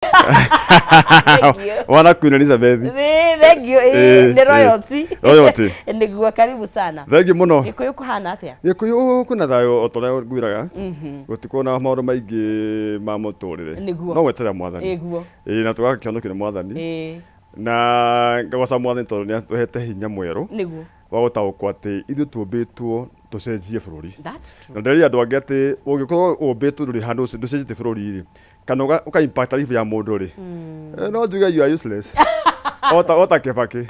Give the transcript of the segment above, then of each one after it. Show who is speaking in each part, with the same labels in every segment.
Speaker 1: Thank you.
Speaker 2: Wana Queen Elizabeth.
Speaker 1: Thank you. Nĩ royalty.
Speaker 2: Royalty.
Speaker 1: Nĩguo, karibu sana.
Speaker 2: Thank you mũno.
Speaker 1: Gĩkũyũ kũhana atĩa?
Speaker 2: Gĩkũyũ kwĩna thayũ o ta ũrĩa ngwĩraga. Gũtikoragwo na maũndũ maingĩ ma mũtũrĩre. No gweterera Mwathani. Ĩĩ, na tũgakĩhonokio nĩ Mwathani. Na ngagoca Mwathani tondũ nĩ atũhete hinya mwerũ wa gũtaũkwo atĩ ithuĩ tũmbĩtwo tũcenjie bũrũri.
Speaker 1: That's true.
Speaker 2: Na nderia andũ angĩ atĩ ũngĩkorwo ũmbĩtwo ndũrĩ handũ ndũcenjetie bũrũri rĩ, kana ũka impact life ya mũndũ rĩ, no njuge you are useless. Ota Kĩbakĩ.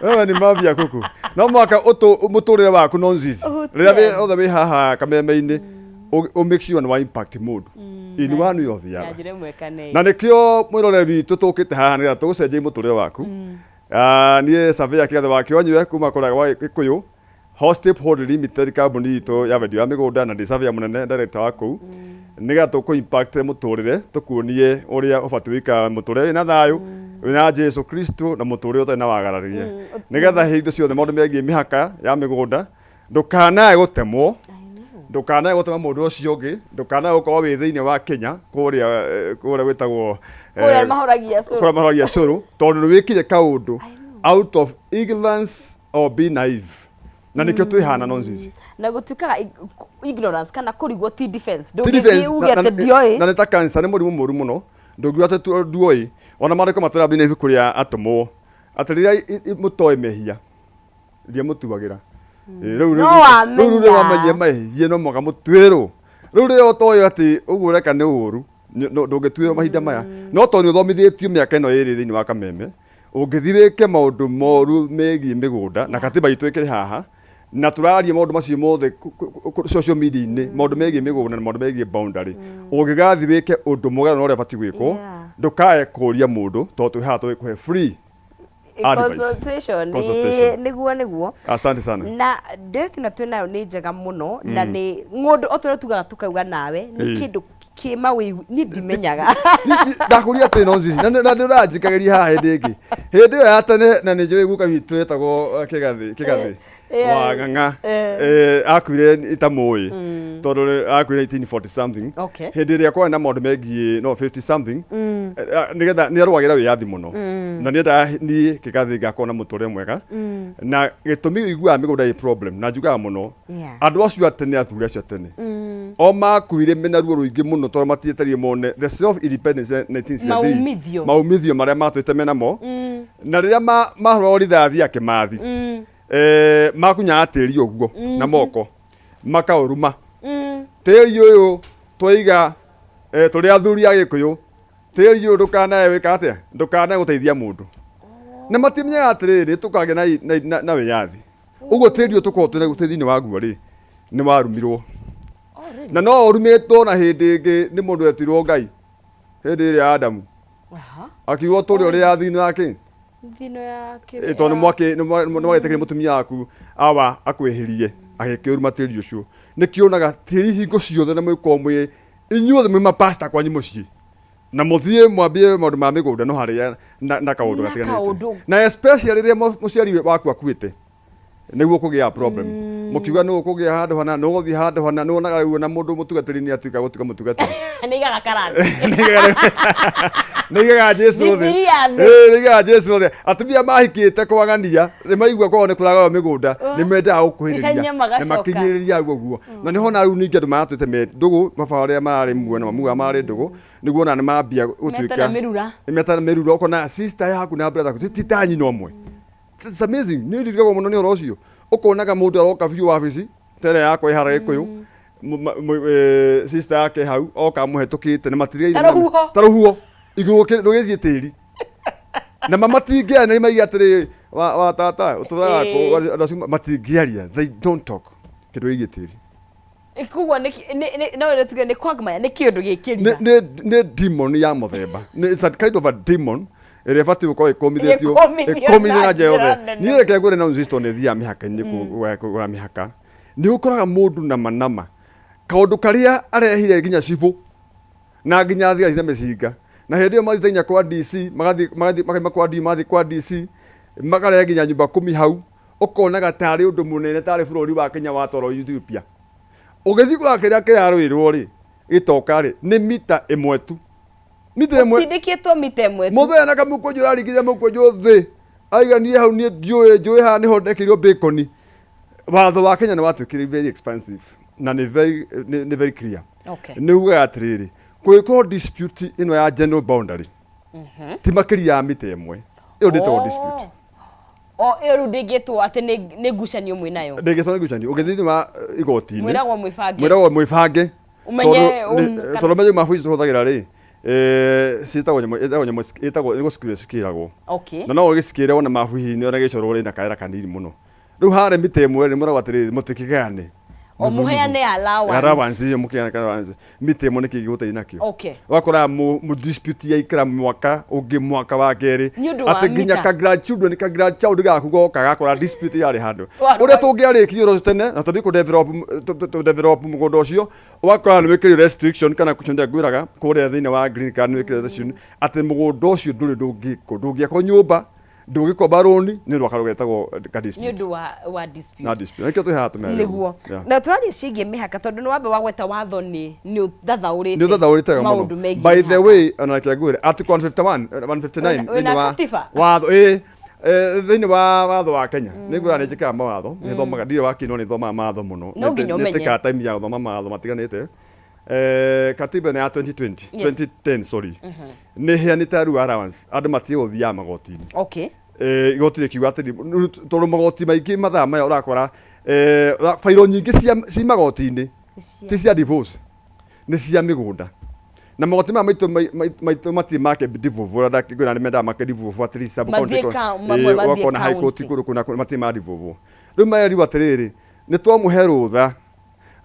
Speaker 2: Wewe ni mafia kuku. No mũhaka mũtũrĩre waku no nzizi.
Speaker 1: Ũhutie.
Speaker 2: Rĩrĩa othe wĩ haha kameme-inĩ, ũ make sure nĩ wa impact mũndũ in one way or the
Speaker 1: Na
Speaker 2: other.
Speaker 1: njĩra ĩmwe kana ĩngĩ.
Speaker 2: Na nĩkĩo mwĩroreri witũ tũkĩte haha nĩgetha tũgũcenjie mũtũrĩre waku. Ah, niĩ Surveyor Kĩgathe wa Kĩonyue kuma kũrĩa gwa Gĩkũyũ, Hostip Hold Limited, kambuni itũ ya wendia wa mĩgũnda, na ndĩ surveyor mũnene, director wa kũu, nĩgetha tũkũ impact mũtũrĩre, tũkuonie ũrĩa ũbatiĩ gũikara mũtũrĩre wĩna thayũ, wĩna Jesu Kristo, na mũtũrĩre ũtarĩ na wagararĩrie, nĩgetha hĩndĩ ciothe maũndũ megiĩ mĩhaka ya mĩgũnda ndũkanae gũtemwo, ndũkanae gũtema mũndũ ũcio ũngĩ, ndũkanae gũkorwo wĩ thĩinĩ wa Kenya kũrĩa, kũrĩa gwĩtagwo
Speaker 1: Kũrĩa mahũragia cũrũ.
Speaker 2: Kũrĩa mahũragia cũrũ, tondũ nĩ wĩkire kaũndũ out of ignorance or be naive, na nĩkĩo twĩhana nonsense.
Speaker 1: Na gũtuĩkaga ignorance kana kũrigwo ti defense.
Speaker 2: Ti
Speaker 1: Ndũngĩthiĩ
Speaker 2: defense,
Speaker 1: uge atĩ ndioĩ.
Speaker 2: Na nĩ ta cancer, nĩ mũrimũ mũru mũno, ndũngiuga atĩ nduoĩ. Ona maandĩko matwĩra thĩinĩ ibuku rĩa Atũmwo atĩ rĩrĩa mũtoĩ mehia ndiamũtuagĩra. Rĩu
Speaker 1: No
Speaker 2: rĩu rĩu rĩrĩa
Speaker 1: wamenya.
Speaker 2: Wamenya mehia no mũhaka mũtuĩrwo. Rĩu rĩrĩa ũtoĩ atĩ ũguo ũreka nĩ ũru, ndũngĩtuĩrwo mahinda maya, no tondũ nĩ ũthomithĩtio mĩaka ĩno ĩrĩ thĩinĩ wa kameme, ũngĩthiĩ wĩke maũndũ moru megiĩ mĩgũnda na katiba itũ ĩkĩrĩ haha na tũraria maũndũ macio mothe social media-inĩ, maũndũ megiĩ mĩgũnda na maũndũ megiĩ boundary, ũngĩgathiĩ wĩke ũndũ mũgeni na ũrĩa ũbatiĩ gwĩkwo, ndũkae kũria mũndũ, tondũ twĩ haha tũgĩkũhe free advice.
Speaker 1: Consultation.
Speaker 2: Consultation.
Speaker 1: Nĩguo.
Speaker 2: Asante sana.
Speaker 1: Na ndeto ĩno twĩ nayo nĩ njega mũno, na nĩ ng'ũndũ o tũrĩa tugaga tũkauga nawe nĩ kĩndũ kĩ mawĩigu niĩ ndimenyaga.
Speaker 2: Ndakũria atĩ no nzizi na nĩ ũranjikagĩria haha hĩndĩ ĩngĩ, hĩndĩ ĩyo ya tene, na nĩ njũĩ guka witũ etagwo Kĩgathĩ, Kĩgathĩ wa Ng'ang'a. Akuire itamũĩ tondũ akuire 1940 something, hĩndĩ ĩrĩa kwarĩ na maũndũ megiĩ no 50 something, nĩgetha nĩ arũagĩra wĩyathi mũno na nĩendaga niĩ Kĩgathĩ ngakorwo na mũtũrĩre mwega, na gĩtũmi ũiguaga mĩgũnda ĩ problem na njugaga mũno, andũ acio a tene, athuri acio a tene o makuire mena ruo rũingĩ mũno tondũ matietereire mone the self independence ya 1963.
Speaker 1: Maumithio.
Speaker 2: Maumithio marĩa matwĩte menamo, na rĩrĩa mahũragwo rithathi ya Kĩmathi, makunyaga tĩri ũguo na moko makaũruma tĩri ũyũ. Twaiga tũrĩ athuri a Gĩkũyũ, tĩri ũyũ ndũkanae wĩka atĩa, ndũkanae gũteithia mũndũ, na matimenyaga atĩrĩrĩ tũkagĩa na wĩyathi ũguo tĩri ũyũ tũkorwo twĩna twĩ thĩinĩ waguo rĩ, nĩ warumirwo.
Speaker 1: Oh, really?
Speaker 2: Na no ũrumĩtwo na hĩndĩ ĩngĩ nĩ mũndũ wetirwo Ngai hĩndĩ ĩrĩa ya Adamu, akiuga ũtũre ũrĩa thĩinĩ wake.
Speaker 1: Thino ya
Speaker 2: Tondũ nĩ mwagĩtĩkĩria mũtumia waku awa akwĩhĩrie, agĩkĩũruma tĩri ũcio. Nĩkĩonaga tĩri hingo ciothe, na mwĩkorwo mwĩ inyuothe mwĩ mapasta kwanyu mũciĩ na mũthiĩ mwambie maũndũ ma mĩgũnda, no harĩa na kaũndũ
Speaker 1: Na
Speaker 2: gatiganĩte.
Speaker 1: Kaũndũ.
Speaker 2: Na especially rĩrĩa mũciari waku akuĩte, nĩguo kũgĩa problem, mũkiuga nũ ũkũgĩa handũ hana, nũ ũgũthiĩ handũ hana, nĩ wonaga rĩu ona mũndũ mũtungatĩri nĩ atuĩka gũtuĩka mũtungatĩri.
Speaker 1: Nĩ igaga karani.
Speaker 2: Nĩ igaga Jesu thĩ.
Speaker 1: Bibilia thĩ.
Speaker 2: Ĩĩ, nĩ igaga Jesu thĩ. Atumia mahikĩte kwagania nĩ maigua kwao nĩ kũragwo mĩgũnda, nĩ mendaga gũkuhĩrĩria
Speaker 1: Ihenya
Speaker 2: na
Speaker 1: magacoka.
Speaker 2: makinyĩrĩria hau ũguo, na nĩ hona rĩu ningĩ andũ maratwĩte me ndũgũ, mababa arĩa mararĩ muoyo na mamuga marĩ ndũgũ, nĩguo ona nĩ mambia gũtuĩka
Speaker 1: Metana mĩrura.
Speaker 2: Metana mĩrura, ũkona sister yaku na brother yaku ti ta nyina ũmwe. It's amazing. Nĩ ndirigagwo mũno nĩ ũhoro ũcio, ũkonaga mũndũ aroka biũ wabici tene yakwa ĩhara Gĩkũyũ, sister yake hau oka amũhetũkĩte na matirigaine.
Speaker 1: Ta rũhuho.
Speaker 2: Ta rũhuho igũrũ ndũgĩthiĩ tĩri na ma matingĩaria, nĩ maiga atĩrĩ wa tata ũtũraga andũ acio matingĩaria, they don't talk kĩndũ gĩgiĩ tĩri.
Speaker 1: Koguo no nĩ tuge nĩ quagmire, nĩ kĩũndũ gĩkĩrira.
Speaker 2: Nĩ demon ya mũthemba. It's a kind of a demon ĩrĩa ĩbatiĩ gũkorwo ĩkũmithĩtio.
Speaker 1: Ĩkũmithio
Speaker 2: ĩkũmithio
Speaker 1: na
Speaker 2: na njĩra
Speaker 1: njĩra
Speaker 2: yothe.
Speaker 1: nene.
Speaker 2: Niĩ reke ngwĩre, na nzisto nĩ thiaga mĩhaka-inĩ kũgũra mĩhaka, nĩ ũkoraga mũndũ nama nama kaũndũ karĩa arehire nginya cibũ na nginya thigari na mĩcinga, na hĩndĩ ĩyo mathiĩte nginya kwa DC, magathiĩ makaima kwa D, mathiĩ kwa DC, makarehe nginya nyumba kumi hau, ũkonaga tarĩ ũndũ mũnene, tarĩ bũrũri wa Kenya watwarwo Ethiopia. Ũgĩthiĩ kũrora kĩrĩa kĩrarũĩrwo rĩ, gĩtoka rĩ, nĩ mita 1 tu. Mita ĩmwe.
Speaker 1: Ũtindĩkĩtwo mita ĩmwe tu.
Speaker 2: Mũthenya na kamũkwanjũ ũraringithia mũkwanjũ thĩ, aiga niĩ hau niĩ ndiũĩ, njũĩ haha nĩho ndekĩirwo bacon. Watho wa Kenya nĩ watuĩkire very expansive na nĩ very, nĩ very clear. Nĩ ugaga atĩrĩrĩ, kũngĩkorwo dispute ĩno ya general boundary ti makĩria ya mita ĩmwe, ĩyo ndĩtagwo dispute.
Speaker 1: O ĩyo rĩu ndĩngĩtwo atĩ nĩ ngucanio mwĩ nayo.
Speaker 2: Ndĩngĩtwo nĩ ngucanio. Ũngĩthiĩ thĩinĩ wa igoti-inĩ,
Speaker 1: Mwĩragwo mwĩbange.
Speaker 2: Mwĩragwo mwĩbange.
Speaker 1: Ũmenye
Speaker 2: Tondũ ũmenye mabu ici tũhũthagĩra rĩ, ciĩtagwo nyamũ, ĩtagwo nyamũ, ĩtagwo nĩ gũcikĩra cikĩragwo. Na no ũgĩcikĩre wone mabu hihi nĩ ona gĩcorwo rĩna kaera kanini mũno. Rĩu harĩa mita ĩmwe rĩ, mwĩragwo atĩrĩrĩ, mũtikĩgayane.
Speaker 1: O mũheane allowance.
Speaker 2: Allowance ĩyo mũkĩheane allowance. Mita ĩmwe nĩkĩ gĩgũteithia nakĩo? Ũgakora mũ dispute yaikara mwaka ũngĩ, mwaka wa kerĩ.
Speaker 1: Nĩ ũndũ wa
Speaker 2: Atĩ nginya
Speaker 1: mita.
Speaker 2: ka grandchildren, ka grandchild gaku goka gakora dispute yarĩ handũ.
Speaker 1: Twarũa.
Speaker 2: Ũrĩa tũngĩarĩkirie ũndũ ũcio tene na tũthiĩ kũ develop mũgũnda ũcio, ũgakora nĩ wĩkĩrire restriction kana kũcio ngwĩraga kũrĩa thĩinĩ wa green card nĩ wĩkĩrire restriction atĩ mũgũnda ũcio ndũrĩ ndũngĩkwo, ndũngĩakwo nyũmba, ndũngĩkomba rũni nĩ ũndũ wa karũga getagwo ka
Speaker 1: dispute. Nĩ ũndũ wa dispute.
Speaker 2: Na dispute. Nĩkĩo twĩ haha tũmere.
Speaker 1: Nĩguo. Na tũraria ciĩgiĩ mĩhaka tondũ nĩ wambe wagweta watho nĩ ũthathaũrĩte.
Speaker 2: Nĩ ũthathaũrĩte wega mũno.
Speaker 1: Maũndũ megiĩ
Speaker 2: By the
Speaker 1: mĩhaka.
Speaker 2: way, ona reke ngwĩre, Article 151, 159
Speaker 1: Wĩna
Speaker 2: thĩinĩ wa
Speaker 1: katiba?
Speaker 2: watho, thĩinĩ wa watho wa Kenya. Nĩ ngwĩra nĩ njĩkaga mawatho, nĩ thomaga, ndirĩ wakiri no nĩ thomaga mawatho mũno.
Speaker 1: No nginya ũmenye.
Speaker 2: Nĩ tĩkaga time ya gũthoma mawatho matiganĩte. Katiba ĩno ya 2020, 2010 sorry. Nĩ ĩheanĩte rĩu allowance, andũ matige gũthiaga magoti-inĩ. Igoti rĩkiuga atĩrĩ, tondũ magoti maingĩ mathaa maya ũrakora bairo nyingĩ ci magoti-inĩ ti cia divorce, nĩ cia mĩgũnda. Na magoti maya maitũ matirĩ make devolve, ũrĩa ndakĩngwĩra nĩ mendaga make devolve at least sub county
Speaker 1: Mathiĩ mamwe mathiĩ
Speaker 2: ũgakora high court
Speaker 1: county.
Speaker 2: kũndũ kũna matirĩ ma devolve. Rĩu marerirwo atĩrĩrĩ, nĩ twamũhe rũtha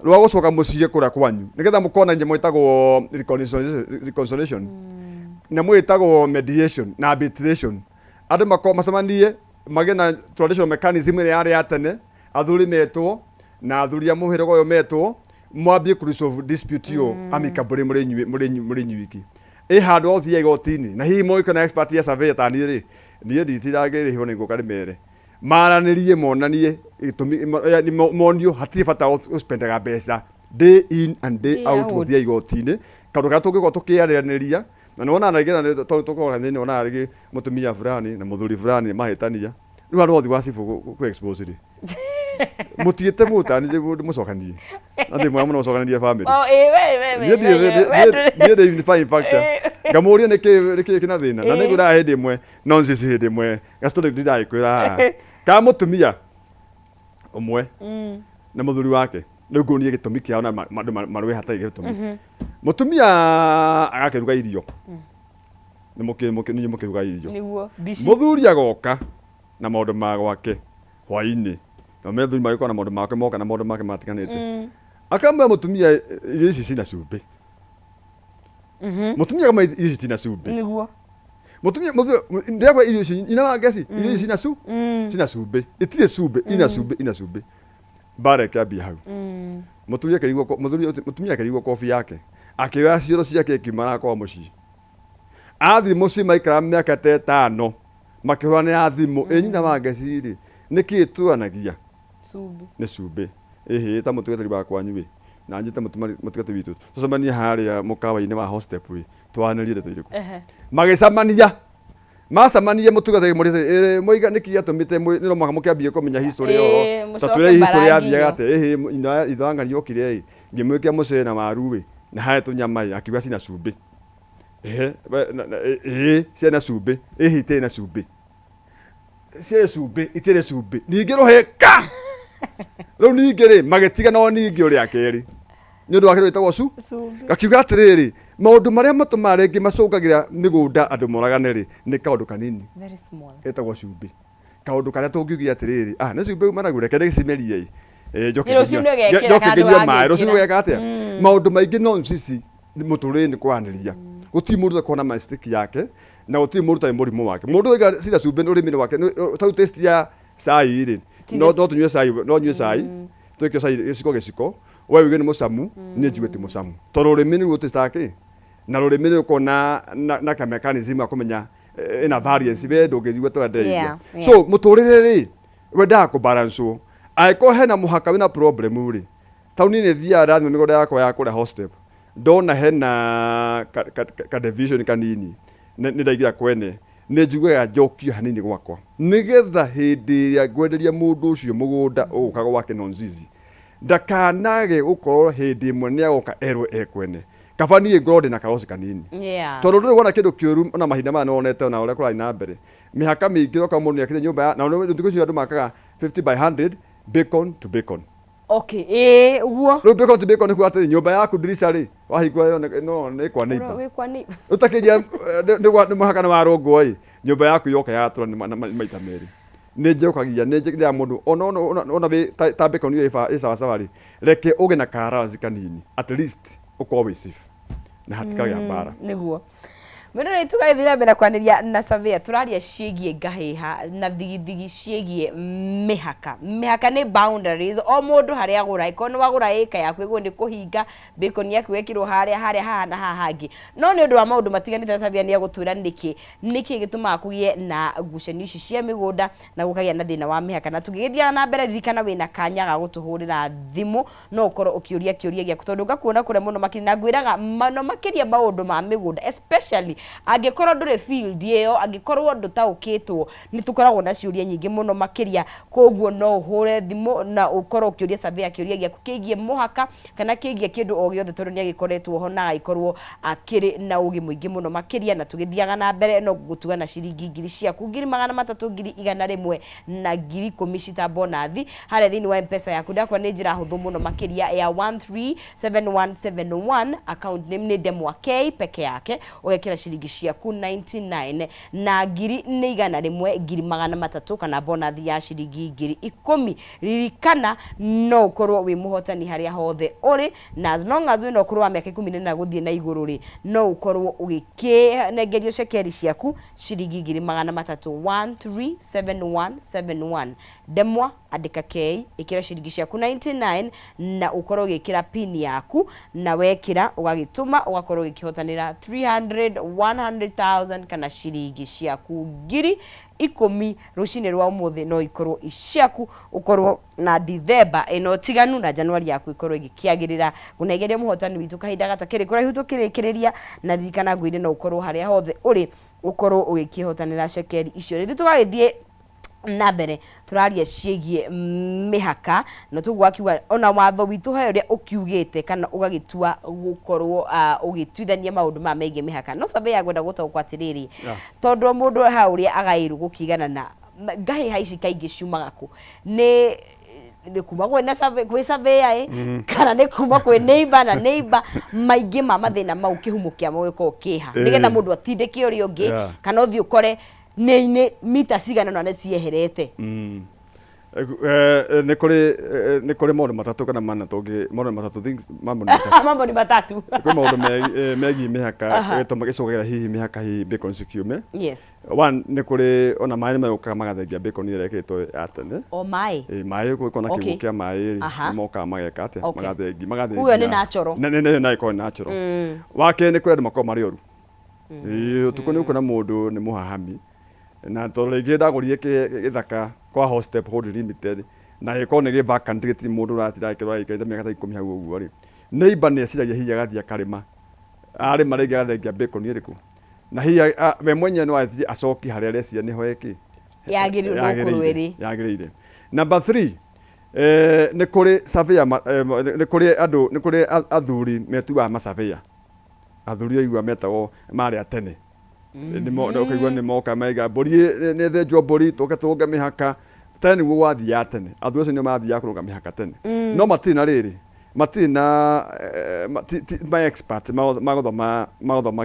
Speaker 2: rwa gũcoka mũciĩ kũrĩa kwanyu nĩgetha mũkorwo na nyamũ ĩtagwo reconciliation, nyamũ ĩtagwo mediation na arbitration. Andũ makorwo macemanie magĩe na traditional mechanism ĩrĩa yarĩ ya tene, athuri metwo na athuri a mũhĩrĩga ũyũ metwo, mwambie kũ resolve dispute ĩyo amicably mũrĩ inyuiki. Ĩ handũ ha gũthiĩ igoti-inĩ na hihi mũgĩkorwo na expert ya surveyor ta niĩ rĩ, niĩ nditinda ngĩrĩhwo nĩguo ndĩmere maranĩrie monanie gĩtũmi, yani monio hatirĩ bata gũspendaga mbeca day in and day
Speaker 1: Day
Speaker 2: out
Speaker 1: out.
Speaker 2: gũthiĩ igoti-inĩ, kaũndũ karĩa tũngĩkorwo tũkĩaranĩria. Na nĩ wonaga rĩngĩ na tondũ tũkoragwo thĩinĩ, wonaga rĩngĩ mũtumia fulani na mũthuri fulani mahĩtania, rĩu handũ hothe wa cibũ kũ expose rĩ, mũtigĩte mũtani mũcokanie na ndĩ mwega mũno gũcokanĩria family.
Speaker 1: Oh, we, we,
Speaker 2: Niĩ
Speaker 1: we, we,
Speaker 2: niĩ ndĩ unifying factor. Ngamũria nĩkĩ kĩna thĩna, na nĩngwĩraga hĩndĩ ĩmwe no ncisi hĩndĩ ĩmwe gacitũ ndindagĩkwĩra haha ka mũtumia ũmwe na mũthuri wake, rĩu nguonie gĩtũmi kĩao na andũ marũe hatarĩ gĩtũmi. Mũtumia agakĩruga irio, nĩ mũkĩ mũkĩruga irio.
Speaker 1: Nĩguo mbici.
Speaker 2: Mũthuri agoka na maũndũ ma gwake hwainĩ, na methuri magĩkorwo na maũndũ make, moka na maũndũ make matiganĩte, akamwĩra mũtumia, "Irio ici cina cumbĩ." Mũtumia akamwĩra, "Irio ici tina cumbĩ." Mũtumia ndĩrakwa irio ici ina wa ngeci, irio ici cina cumbĩ, itirĩ cumbĩ, ina cumbĩ, ina cumbĩ. Mbara ĩkĩambia hau. Mũthuri akĩrigwo mũthuri mũtumia akĩrigwo kobi yake, akĩoya cioro ciake, akiuma kwa mũciĩ, athiĩ mũciĩ maikara mĩaka ta 5 makĩhũranĩra thimũ, "Ĩ nyina wa ngeci rĩ, nĩkĩ tũranagia?"
Speaker 1: Cumbĩ.
Speaker 2: Nĩ cumbĩ. Ĩhĩ, ta mũtungatĩri wa kwanyu ĩ, na njĩte mũtungatĩri witũ, tũcemanie harĩa mũkawa-inĩ wa Hostep ĩ, twaranĩrie ndeto irĩkũ. Magĩcemania, macemania, mũtungatĩri mũrĩte mũiga nĩkĩ gĩatũmĩte nĩ no mũhaka mũkĩambie kũmenya history ĩyo.
Speaker 1: Mũcoke
Speaker 2: ta twĩre history
Speaker 1: mbara
Speaker 2: yathiaga
Speaker 1: nginyo.
Speaker 2: atĩa. Ĩhĩ, nyina ithangani okire ĩ, ngĩmwĩkĩra mũcere na waru ĩ, na harĩa tũnyama ĩ, akiuga cina cumbĩ. Ehe, ĩĩ ciana cumbĩ, ĩhĩ itirĩ na cumbĩ, ciarĩ cumbĩ, itirĩ cumbĩ, ningĩ rũhĩka rĩu ningĩ rĩ magĩtigana o ningĩ ũrĩa kerĩ nĩ ũndũ wa kĩndũ gĩtagwo
Speaker 1: Cumbĩ.
Speaker 2: Gakiuga atĩrĩrĩ, maũndũ marĩa matũmaga rĩngĩ macũngagĩra mĩgũnda andũ moragane rĩ, nĩ kaũndũ kanini
Speaker 1: Very small.
Speaker 2: getagwo cumbĩ, kaũndũ karĩa tũngiugia atĩrĩrĩ, ah, nĩ cumbĩ uma naguo, reke ndĩcimerie ĩ.
Speaker 1: Njoke Rũciũ nĩ ũgekĩra
Speaker 2: njoke
Speaker 1: handũ
Speaker 2: ngĩnyue
Speaker 1: wa
Speaker 2: maĩ rũciũ.
Speaker 1: gwĩkĩra.
Speaker 2: Nĩ ũgeka atĩa? Maũndũ maingĩ no cici mũtũrĩre nĩ kwaranĩria. Gũtirĩ mũndũ ũtakorwo na mistake yake na gũtirĩ mũndũ ũtarĩ mũrimũ wake. Mũndũ oiga cira cumbĩ nĩ ũrĩmi-inĩ wake, tarĩu taste ya cai rĩ, no tũnyue cai, no nyue cai twĩke cai gĩciko gĩciko, we uge nĩ mũcamu, niĩ njigue ti mũcamu, tondũ ũrĩmi nĩguo tĩstaga kĩ na rũrĩmĩ nĩ rũkoragwo na ka mechanism ga kũmenya ĩna variance, we ndũngĩigua ta ũrĩa ndĩraigua. So mũtũrĩre rĩ wendaga kũbalancewo. Angĩkorwo hena mũhaka wĩna problem rĩ, taũni nĩ thiaga ndathima mĩgũnda yakwa ya kũrĩa Hostep. Ndona hena ka division kanini nĩ ndaingĩra kwene, nĩ njiguaga njokio hanini gwakwa, nĩgetha hĩndĩ ĩrĩa ngwenderia mũndũ ũcio mũgũnda ũgũka gwake nonzizi, ndakanage gũkorwo hĩndĩ ĩmwe nĩ agoka erwo e kwene. Kaba niĩ ngorwo ndĩna karoci kanini, tondũ ndũrĩ wona kĩndũ kĩũru. Ona mahinda maya nĩwonete ona ũrĩa kũrathiĩ na mbere, mĩhaka mĩingĩ ũroka mũndũ nĩakĩte nyũmba ya na thikũ icio andũ makaga 50 by 100, bacon to bacon.
Speaker 1: Okay, ĩĩ, ũguo.
Speaker 2: Rĩu bacon to bacon nĩ kuga atĩrĩ, nyũmba yaku ndirica rĩ, wahingũra yo no nĩ kwa neighbor.
Speaker 1: Wĩ kwa neighbor.
Speaker 2: Ũtakĩria nĩ mũhaka nĩ warũngwo ĩ, nyũmba yaku yoka yatũra nĩ maita merĩ. Nĩ njokagia, nĩ njĩkĩraga mũndũ ona wĩ ta bacon ĩyo ĩ sawasawa rĩ, reke ũgĩe na ka kanini, at least ũkorwo wĩ safe na hatikagĩa mbara.
Speaker 1: Nĩguo mwĩroreri, tũgagĩthiĩ na mbere kwanĩria na surveyor. Tũraria ciĩgiĩ ngahĩha na thigithigi ciĩgiĩ mĩhaka. Mĩhaka nĩ boundaries, o mũndũ harĩa agũra. Ĩkorwo nĩ wagũra ĩka yaku, ĩguo nĩ kũhinga bacon yaku wekĩrwo harĩa harĩa haha na haha hangĩ, no nĩ ũndũ wa maũndũ matiganĩte. Na surveyor nĩ egũtwĩra nĩkĩ gĩtũmaga kũgĩe na ngucanio ici cia mĩgũnda na gũkagĩa na thĩna wa mĩhaka. Na tũgĩgĩthiaga na mbere, ririkana wĩna kanya ga gũtũhũrĩra thimũ, no ũkorwo ũkĩũria kĩũria gĩaku, tondũ ngakuona kũrĩa mũno makĩria na ngwĩraga mũno makĩria maũndũ ma mĩgũnda, especially angĩkorwo ndũrĩ field ĩyo, angĩkorwo ndũtaũkĩtwo, nĩ tũkoragwo na ciũria nyingĩ mũno makĩria. Koguo no ũhũre thimũ na ũkorwo ũkĩũria surveyor kĩũria gĩaku kĩgiĩ mũhaka kana kĩgiĩ kĩndũ o gĩothe, tondũ nĩ agĩkoretwo ho na agĩkorwo akĩrĩ na ũgĩ mũingĩ mũno makĩria. Na tũgĩthiaga na mbere, no gũtuga na ciringi ngiri ciaku, 300,000, 100,000 na 10,000 cita bonathi harĩa thĩinĩ wa Mpesa yaku. Ndakwa nĩ njĩra hũthũ mũno makĩria ya 137171, account name nĩ Ndemwa K peke yake, ũgekĩra ciringi ciaku 99, na ngiri nĩ 100, 300,000 kana bonathi ya ciringi 10,000. Ririkana no ũkorwo wĩ mũhotani harĩa hothe ũrĩ, na as long as wĩna ũkũrũ wa mĩaka 14 gũthiĩ na igũrũ rĩ, no ũkorwo ũgĩkĩnengerio cekeri ciaku ciringi 300,000. 137171, Ndemwa, andĩka K, ĩkĩra ciringi ciaku 99 na ũkorwo ũgĩkĩra pin yaku, na wekĩra ũgagĩtũma, ũgakorwo ũgĩkĩhotanĩra 300 100,000 kana ciringi ciaku 10,000. Rũcinĩ rwa ũmũthĩ no ikorwo i ciaku, ũkorwo na Dithemba ĩno tiganu na Januari yaku ikorwo ĩgĩkĩagĩrĩra. Ngũnengeria mũhotani witũ kahinda gatakĩrĩ kũraihu tũkĩrĩkĩrĩria, na ririkana ngwĩre no ũkorwo harĩa hothe ũrĩ ũkorwo ũgĩkĩhotanĩra cekeri icio. Rĩu tũgagĩthiĩ na mbere, tũraria ciĩgiĩ mĩhaka, na tũguo akiuga ona watho witũ he ũrĩa ũkiugĩte kana ũgagĩtua gũkorwo ũgĩtuithania maũndũ maya megiĩ mĩhaka. No surveyor ngwenda gũtaũkwo atĩrĩrĩ, tondũ o mũndũ ha ũrĩa agaĩrwo gũkĩiganana, ngahĩha ici kaingĩ ciumaga kũ? Nĩ kuma kwĩ na survey, kwĩ surveyor ĩ, kana nĩ kuma kwĩ neighbor na neighbor? Maingĩ ma mathĩna mau, kĩhumo kĩamo gĩkoragwo kĩha, nĩgetha mũndũ atindĩke ũrĩa ũngĩ, kana ũthiĩ ũkore nĩ mita cigana ũna nĩ cieherete?
Speaker 2: Nĩ kũrĩ maũndũ matatũ kana mana tũngĩ, maũndũ matatũ, things, mambo nĩ matatũ.
Speaker 1: Mambo ni matatu.
Speaker 2: Kwĩ maũndũ megiĩ mĩhaka gĩtũma gĩcũgagĩra hihi mĩhaka, hihi bacon cikiume. One, nĩ kũrĩ ona maĩ nĩ magũkaga magathengia bacon ĩrĩa ĩkĩrĩtwo ya tene.
Speaker 1: O maĩ?
Speaker 2: Ĩ, maĩ gũkorwo na kĩguũ kĩa maĩ rĩ, nĩ mokaga mageka atĩa? Magathengi magathengia.
Speaker 1: Koguo nĩ natural.
Speaker 2: Na nĩ na ĩkorwo nĩ natural. Wa kerĩ, nĩ kũrĩ andũ makoragwo marĩ oru. Ĩ, ũtukũ nĩ ũkuona mũndũ nĩ mũhahami, na tondũ rĩngĩ ndagũrire gĩthaka kwa Hostep Holding Limited na gĩkorwo nĩ gĩ vacant, gĩtirĩ mũndũ ũratinda agĩkĩrora, gĩikarĩte mĩaka ta 10 hau ũguo rĩ, neighbor nĩ eciragia hihi agathiĩ akarĩma, arĩma rĩngĩ agathengia bacon ĩrĩkũ, na hihi we mwenyewe no athiĩ acokie harĩa areciria nĩho ĩkĩ
Speaker 1: yagĩrĩirwo nĩ gũkorwo ĩrĩ.
Speaker 2: Yagĩrĩire. Number three, nĩ kũrĩ surveyor nĩ kũrĩ andũ, nĩ kũrĩ athuri metuaga masurveyor, athuri aigua metagwo marĩa tene. Ũkaigua nĩ moka maiga mbũri nĩ thĩnjwo, mbũri tũke tũrũnge mĩhaka. Tene nĩguo gwathiaga tene, athuri acio nĩo mathiaga kũrũnga mĩhaka tene, no matirĩ na rĩrĩ, matirĩ na ma expert magũthoma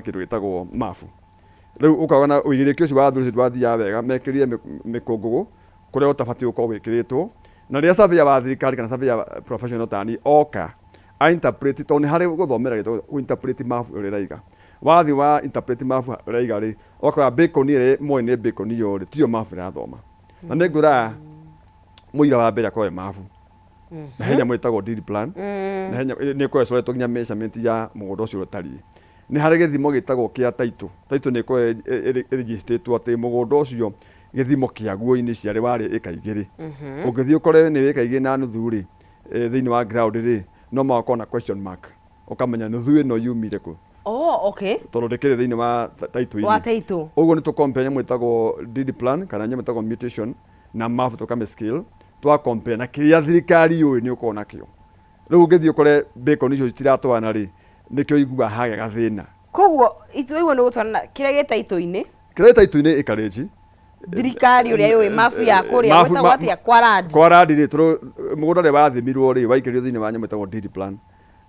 Speaker 2: kĩndũ gĩtagwo mabu. Rĩu ũkona ũigĩrĩki ũcio wa athuri ũcio ndwathiaga wega, mekĩrire mĩkũngũgũ kũrĩa ũtabatiĩ gũkorwo wĩkĩrĩtwo. Na rĩrĩa surveyor wa thirikari kana surveyor professional tani oka a interpret, tondũ nĩ harĩ gũthomera gĩtagwo interpret map ũrĩa ĩraiga, wathiĩ wa interpret map ĩraiga rĩ, ũgakora bacon ĩrĩa moĩ nĩ bacon ĩyo rĩ, tiyo map ĩrathoma. Na nĩ ngwĩraga mũira wa mbere akorwo e mabu, na he nyamũ ĩtagwo deed plan, na he nĩ ĩkoragwo ĩcoretwo nginya measurement ya mũgũnda ũcio ũtariĩ. Nĩ harĩ gĩthimo gĩtagwo kĩa title. Title nĩ ĩkoragwo ĩrĩgistĩtwo atĩ mũgũnda ũcio gĩthimo kĩaguo initially warĩ ĩka 2. Ũngĩthiĩ ũkore nĩ ĩka 2.5 rĩ, thĩinĩ wa ground rĩ, no magakorwo na question mark. Ũkamenya nuthu ĩno yumire kũ.
Speaker 1: Oh, okay.
Speaker 2: Tondũ ndĩkĩrĩ thĩinĩ wa title-inĩ.
Speaker 1: Wa title.
Speaker 2: Ũguo nĩ tũ compare nyamũ ĩtagwo deed plan kana nyamũ ĩtagwo mutation na map, tũkamĩ scale, twa compare na kĩrĩa thirikari yũĩ nĩ ũkorwo nakĩo. Rĩu ũngĩthiĩ ũkore bacon icio citiratwarana rĩ, nĩkĩo ũiguaga hagĩa gathĩna.
Speaker 1: Koguo ituĩguo nĩ gũtwarana kĩrĩa gĩ title-inĩ.
Speaker 2: Kĩrĩa gĩ title-inĩ ĩkarĩnji.
Speaker 1: Thirikari ũrĩa yũĩ mabu ya kũrĩa gwĩtagwo atĩa, kwa randi.
Speaker 2: Kwa randi rĩ, tondũ mũgũnda ũrĩa wathimirwo rĩ, waikĩrio thĩinĩ wa nyamũ ĩtagwo deed plan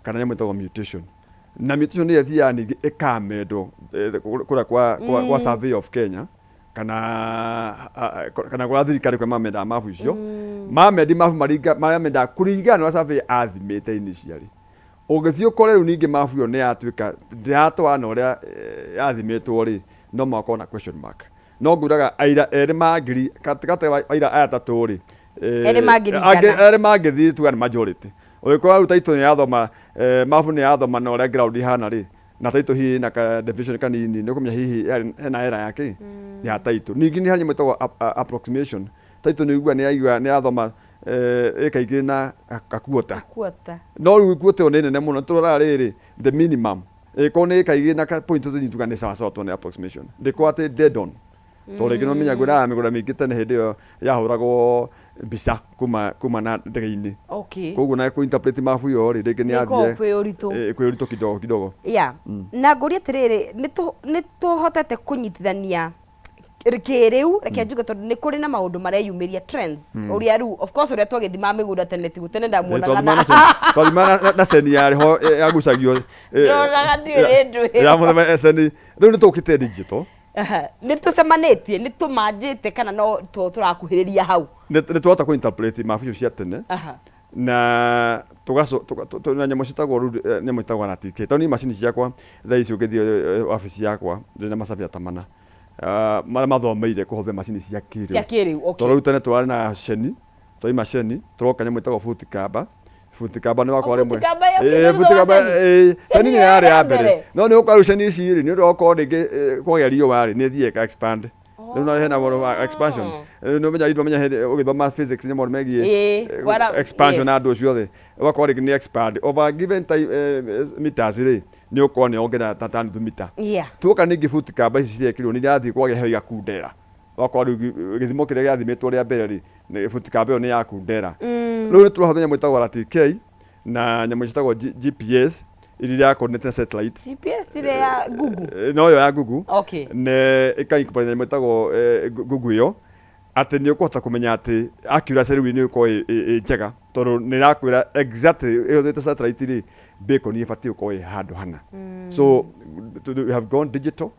Speaker 2: kana nyamũ ĩtagwo mutation. Na mutation ĩyo ĩthiaga ningĩ ĩkamendwo kũrĩa kwa Survey of Kenya kana kwa thirikari kũrĩa mamendaga mabu icio. Mamendi mabu maringa marĩa mendaga kũringana na ũrĩa survey athimĩte initially. Ũngĩthiĩ ũkore rĩu ningĩ mabu ĩyo nĩ yatuĩka ndĩratwarana na ũrĩa yathimĩtwo rĩ, no mũhaka ũkorwo na question mark. No ngwĩraga aira erĩ mangiri gatagatĩ wa aira aya atatũ rĩ,
Speaker 1: Erĩ mangĩringana.
Speaker 2: Erĩ mangĩthiĩ tuga nĩ majority. Ũngĩkora rĩu title nĩ yathoma, mabu nĩ yathoma na ũrĩa ground ihana rĩ, na title hihi ĩna ka deviation kanini, nĩ ũkũmenya hihi hena error ya kĩ ya title. Ningĩ nĩ harĩ nyamũ ĩtagwo approximation. Title nĩ ũiguaga nĩ yaigua nĩ yathoma ĩka igĩrĩ na kakuota.
Speaker 1: Quarter.
Speaker 2: No rĩu quarter ĩyo nĩ nene mũno, tũroraga rĩrĩ the minimum. Ĩkorwo nĩ ĩka igĩrĩ na ka point tũnini tuga nĩ sawa sawa tondũ nĩ approximation. Ndĩkorwo atĩ dead on. Tondũ rĩngĩ nĩ ũmenya ngwĩraga mĩgũnda mĩingĩ tene hĩndĩ ĩyo yahũragwo mbica kuma na ndege-inĩ. Koguo na kũ interpret mabu ĩyo rĩ, rĩngĩ nĩ
Speaker 1: Nĩ ĩkoragwo
Speaker 2: yathire
Speaker 1: kwĩ ũritũ.
Speaker 2: Kwĩ ũritũ kidogo kidogo.
Speaker 1: Yeah. Na ngũrie atĩrĩrĩ, nĩ tũhotete kũnyitithania kĩrĩu, reke njuge, tondũ nĩ kũrĩ na maũndũ mareyumĩria, trends, ũrĩa rĩu of course ũrĩa twagĩthimaga mĩgũnda tene tiguo tene ndamuonaga na
Speaker 2: Twathima na ceni yarĩ ho yagucagio
Speaker 1: Ndoraga ndiũĩ nĩ ndũ
Speaker 2: ya mũthemba ceni. Rĩu nĩ tũkĩte digital.
Speaker 1: Aha. Nĩ tũcemanĩtie, nĩ tũmanjĩte kana no tũrakuhĩrĩria hau?
Speaker 2: Nĩ twahota kũ interpret mabu icio cia tene na tugaco na nyamũ ciĩtagwo rĩu nyamũ ĩtagwo RTK, tondũ niĩ macini ciakwa thaa ici ũngĩthiĩ wabici yakwa ndĩ na macabia ta mana, marĩa mathomeire kũhũthĩra macini cia kĩrĩu.
Speaker 1: Cia kĩrĩu, okay.
Speaker 2: Tondũ rĩu tene tũrarĩ na ceni, twaima ceni tũroka nyamũ ĩtagwo futi kamba. Futi kamba nĩ wakwa rĩmwe.
Speaker 1: Futi kamba yokĩte thutha wa
Speaker 2: futi kamba,
Speaker 1: ceni?
Speaker 2: Ceni nĩ yarĩ ya mbere.
Speaker 1: Mbere.
Speaker 2: No nĩ ũkora rĩu ceni ici rĩ, nĩ ũndũ wa gũkorwo rĩngĩ kwagĩa riũa rĩ, nĩ ĩthiĩ ĩka expand. Rĩu no hena ũhoro wa expansion. Rĩu nĩ ũmenya ũmenya hĩndĩ ũgĩthoma physics nĩ maũndũ megiĩ expansion na andũ ũcio othe, ũgakorwo rĩngĩ nĩ expand over a given time, meters rĩ, nĩ ũkorwo nĩ yongerera ta nuthu mita. Tuoka ningĩ futi kamba ici cirekĩrwo nĩ irathiĩ kwagĩa heho igakundera, ũgakora rĩu gĩthimo kĩrĩa gĩathimĩtwo rĩa mbere rĩ, futi kamba ĩyo nĩ yakundera. Rĩu nĩ tũrahũthĩra nyamũ ĩtagwo RTK na nyamũ ciĩtagwo GPS iria ira coordinate na satellite.
Speaker 1: GPS tire ya Google?
Speaker 2: No ĩyo ya Google.
Speaker 1: Ne
Speaker 2: ĩka incorporate nyamũ ĩtagwo Google ĩyo, atĩ nĩ ũkũhota kũmenya atĩ accuracy rĩu nĩ ĩgũkorwo ĩ njega, tondũ nĩ ĩrakwĩra exactly ĩhũthĩrĩte satellite rĩ, bacon ĩbatiĩ gũkorwo ĩ handũ hana. So we have gone digital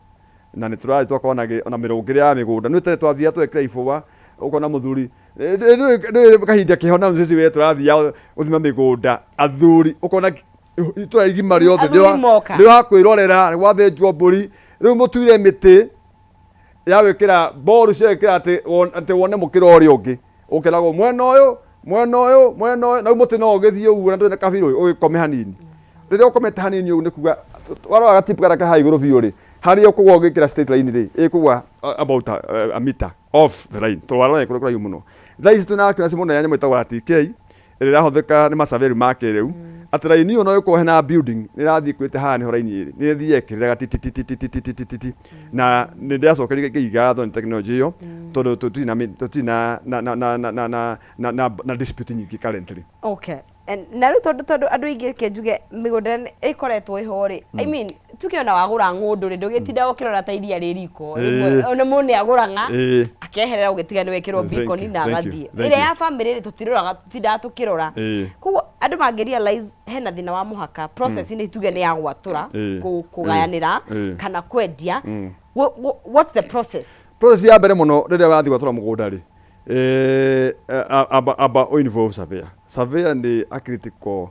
Speaker 2: na nĩ tũrathiĩ twakorwo ona mĩrũngĩre ya mĩgũnda. Nĩ tene twathiaga twekĩra ibũa, ũkona mũthuri nĩ kahinda keho na sisi we tũrathiaga gũthima mĩgũnda, athuri ũkona itũra igima rĩothe
Speaker 1: Athuri moka.
Speaker 2: Nĩ wa kwĩrorera gwathĩnjwo mbũri. Rĩu mũtuire mĩtĩ ya gwĩkĩra boru cia gwĩkĩra atĩ wone mũkĩra ũrĩa ũngĩ, ũkeragwo mwena ũyũ, mwena ũyũ, mwena ũyũ, na rĩu mũtĩ no ũgĩthiĩ ũguo na ndũrĩ na kabirũ ũgĩkome hanini. Rĩrĩa ũkomete hanini ũguo nĩ kuga warora gatipu karĩa ke haha igũrũ biũ rĩ, harĩa ũkũgwa ũgĩkĩra straight line rĩ, ĩkũgwa about a meter off the line, tondũ warora ĩkũrĩ kũraihu mũno. Thaa ici twĩna accuracy mũno ya nyamũ ĩtagwo RTK ĩrĩa ĩrahũthĩka nĩ masurveyor ma kĩrĩu, atĩ raini ĩyo no ĩkorwo hena building nĩ ĩrathiĩ ĩkuĩte haha nĩho raini ĩrĩ, nĩ ĩthiĩ ĩkĩrĩraga ti ti ti ti ti ti ti ti ti ti ti. Na nĩ ndĩracokeria ngatho nĩ tekinoronjĩ ĩyo, tondũ tũtirĩ na dispute nyingĩ currently.
Speaker 1: Okay. Na rĩu tondũ andũ aingĩ, reke njuge, mĩgũnda ĩkoretwo ĩho rĩ, I mean, tuge ona wagũra ng'ũndũ rĩ, ndũgĩtinda ũkĩrora ta iria rĩ riko. Rĩmwe ona mũndũ nĩ agũraga akeherera, ũgĩtiga nĩ wekĩrwo
Speaker 2: Thank
Speaker 1: beacon
Speaker 2: you,
Speaker 1: na
Speaker 2: thank you,
Speaker 1: agathiĩ.
Speaker 2: Thank
Speaker 1: Ĩrĩa
Speaker 2: you.
Speaker 1: ya family rĩ, tũtiroraga, tũtindaga tũkĩrora. Koguo andũ mangĩ realize hena thĩna wa mũhaka process-inĩ, tuge nĩ ya gwatũra, kũgayanĩra kana kwendia, what's the process?
Speaker 2: Process ya mbere mũno rĩrĩa ũrathiĩ gwatũra mũgũnda rĩ, amba ũ involve surveyor. Surveyor nĩ a critical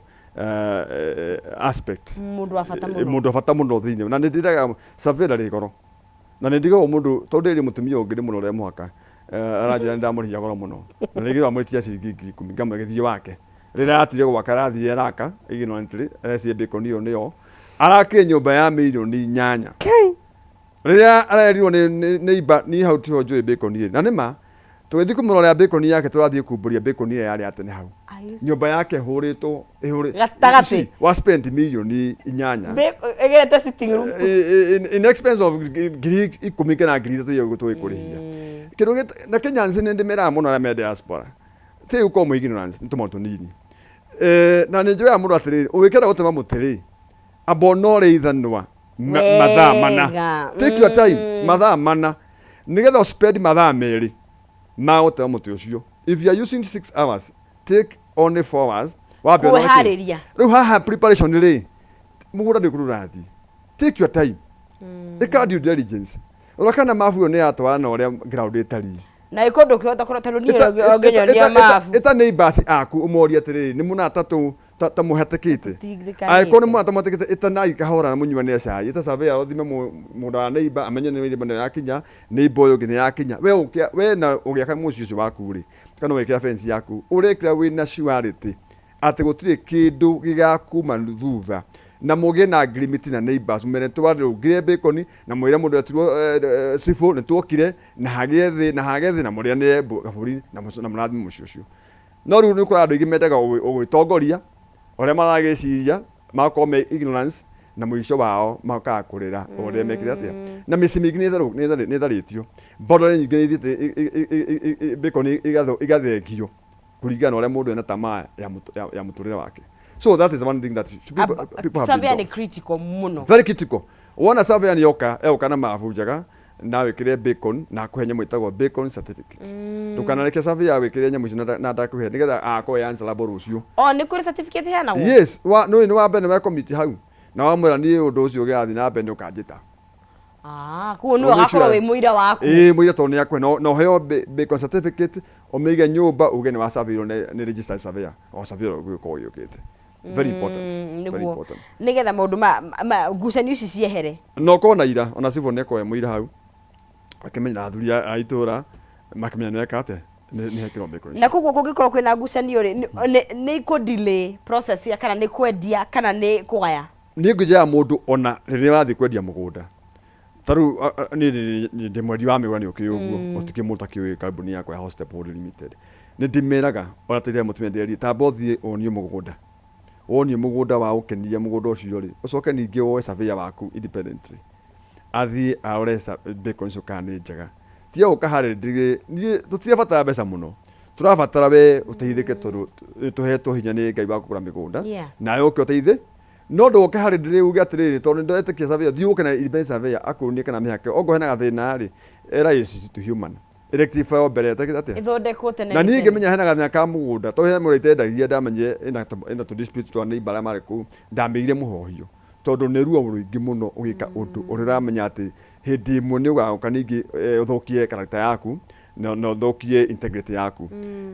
Speaker 2: aspect.
Speaker 1: Mũndũ wa bata mũno.
Speaker 2: Mũndũ wa bata mũno thĩinĩ, na nĩ ndĩraga surveyor ndarĩ goro, na nĩ ndigagwo mũndũ tondũ ndĩrĩ mũtumia ũngĩ ndĩmũrore mũhaka aranjĩra nĩ ndamũrĩhia goro mũno, na rĩngĩ wamwĩtia ciringi 10,000, ngamwĩra gĩthiĩ wake. Rĩrĩa aratire gwaka arathiĩ araka ignorantly, areciria bacon ĩyo nĩyo arakire nyũmba ya mirioni 8. Rĩrĩa arerirwo nĩ imba, niĩ hau tiho njũĩ bacon ĩrĩ na nĩma. Tũgĩthiĩ kũmũrorera bacon yake, tũrathiĩ kumbũria bacon ĩrĩa yarĩ ya tene hau.
Speaker 1: Are you
Speaker 2: Nyũmba yake ĩhũrĩtwo ĩhũrĩ
Speaker 1: Gatagatĩ.
Speaker 2: You see, wa spend 8 mirioni.
Speaker 1: Ĩgerete sitting room.
Speaker 2: In expense of 10,000 kana 3,000 iria tũgĩkũrĩhia kĩndũ na Kenyans nĩ ndĩmeraga mũno arĩa me diaspora ti gũkorwo mwĩ ignorance nĩ tũmaũndũ tũnini. Na nĩ njũyaga mũndũ atĩrĩrĩ, ũgĩkenda gũtema mũtĩ rĩ, amba ũnore ithanwa mathaa 4. Take your time, mathaa 4, nĩgetha ũspend mathaa 2 ma gũtema mũtĩ ũcio. If you are using 6 hours, take only 4 hours wambe ũnore kĩ.
Speaker 1: Kwĩharĩria.
Speaker 2: Rĩu haha preparation rĩ, mũgũnda ndĩ kũndũ ũrathiĩ, take your time, ĩka due diligence, rora kana mabu ĩyo nĩ yatwarana na ũrĩa ground ĩtariĩ.
Speaker 1: Na ĩkũ ndũkĩhota kũrora tondũ niĩ ũngĩnyonia mabu.
Speaker 2: Ĩta neighbors aku ũmorie atĩrĩrĩ, nĩ mũna ta mũhatĩkĩte?
Speaker 1: Tũtigithĩkanĩte.
Speaker 2: Angĩkorwo nĩ mũna ta mũhatĩkĩte, ĩtanai kahora na mũnyuanĩre cai. Ĩta surveyor ũthime mũgũnda wa neighbor, amenye nĩ neighbor nĩ yakinya, neighbor ũyũ ũngĩ nĩ yakinya. We ũkĩa we na ũgĩaka mũciĩ ũcio waku rĩ, kana ũgĩkĩra fence yaku, ũrekĩra wĩna surety atĩ gũtirĩ kĩndũ gĩgakuma thutha, na mũgĩe na agreement na neighbors, mwene twarũngire bacon na mwĩre mũndũ etirwo cibũ nĩ tuokire na hagĩe thĩ na hagĩe thĩ na mũrĩanĩre kaburi na mũrathime mũciĩ ũcio. No rĩu nĩ ũkora andũ aingĩ mendaga ũgwĩtongoria ũrĩa maragĩciria, magakorwo me ignorance, na mũico wao makaga kũrĩra ũrĩa mekire atĩa. Na mĩciĩ mĩingĩ nĩ ĩtharĩtio, boundary nyingĩ nĩ ithiĩte bacon igathengio kũringana na ũrĩa mũndũ ena tamaa ya mũtũrĩre wake. So that is one thing that people have been
Speaker 1: Surveyor nĩ
Speaker 2: done.
Speaker 1: Critical mũno.
Speaker 2: Very critical. Wona surveyor nĩ yoka, egoka na mabu njega na wĩkĩre bacon na akũhe nyamũ ĩtagwo bacon certificate. Ndũkanareke surveyor wĩkĩre nyamũ icio na ndakũhe, nĩgetha agakorwo ĩ answerable rũciũ.
Speaker 1: O nĩ kũrĩ certificate ĩheanagwo?
Speaker 2: Yes, wa nĩ wa mbere nĩ wa komiti hau na wamwĩra niĩ ũndũ ũcio ũgĩrathiĩ na mbere nĩ ũkanjĩta.
Speaker 1: Ah, koguo nĩwe agakorwo wĩ mũira waku.
Speaker 2: Ĩĩ, mũira, tondũ nĩ akũhe na ũheo bacon certificate, ũmĩige nyũmba, uge nĩ wa surveyorwo nĩ registered surveyor o surveyor ũgĩkorwo gĩũkĩte. Very important. Very
Speaker 1: Nĩguo
Speaker 2: important.
Speaker 1: Nĩgetha maũndũ ma ngucanio ici ciehere.
Speaker 2: Na ũkorwo na ira ona civil nĩ akoya mũira hau akĩmenya na athuri a itũra makĩmenya nĩ eka atĩa, nĩ hekĩrwo bacon
Speaker 1: Na koguo kũngĩkorwo kwĩna ngucanio rĩ, nĩ ikũ delay process ya kana nĩ kwendia kana nĩ kũgaya?
Speaker 2: Niĩ ngwĩnjaga mũndũ ona rĩrĩa ũrathiĩ kwendia mũgũnda, ta rĩu niĩ ndĩ mwendia wa mĩgũnda, nĩ ũkĩũĩ ũguo, gũtikĩrĩ mũndũ ũtakĩũĩ kambuni yakwa ya Hostep Holding Limited. Nĩ ndĩmeraga ona tĩrĩa mũtumia ndĩrerie, tamba ũthiĩ wonio mũgũnda, wonio mũgũnda wa ũkenia mũgũnda ũcio rĩ, ũcoke ningĩ woe surveyor waku independently athiĩ arore bacon icio kana nĩ njega. Tiga gũka harĩa ndĩrĩ niĩ, tũtirabatara mbeca mũno, tũrabatara we ũteithĩke, tondũ nĩ tũhetwo hinya nĩ Ngai wa kũgũra mĩgũnda. Nawe ũke ũteithĩ, no ndũgoke harĩ ndĩrĩ uge atĩrĩrĩ, tondũ nĩ ndetĩkia surveyor. Thiĩ ũke na independent surveyor akũnie kana mĩhaka ongorwo hena gathĩna rĩ, error is to human, rectify mbere ĩtekĩte atĩa.
Speaker 1: Ĩthondekwo tene.
Speaker 2: Na
Speaker 1: nĩ
Speaker 2: niĩ
Speaker 1: tene.
Speaker 2: Ngĩmenya hena gathĩna ka mũgũnda, tondũ he mũgũnda itendagia, ndamenyire ĩna tũ dispute twa neighbor arĩa marĩ kũu, ndamĩire mũhohio, tondũ nĩ ruo rũingĩ mũno ũgĩka ũndũ ũrĩa ũramenya atĩ hĩndĩ ĩmwe nĩ ũgaũka ningĩ ũthũkie character yaku na ũthũkie integrity yaku.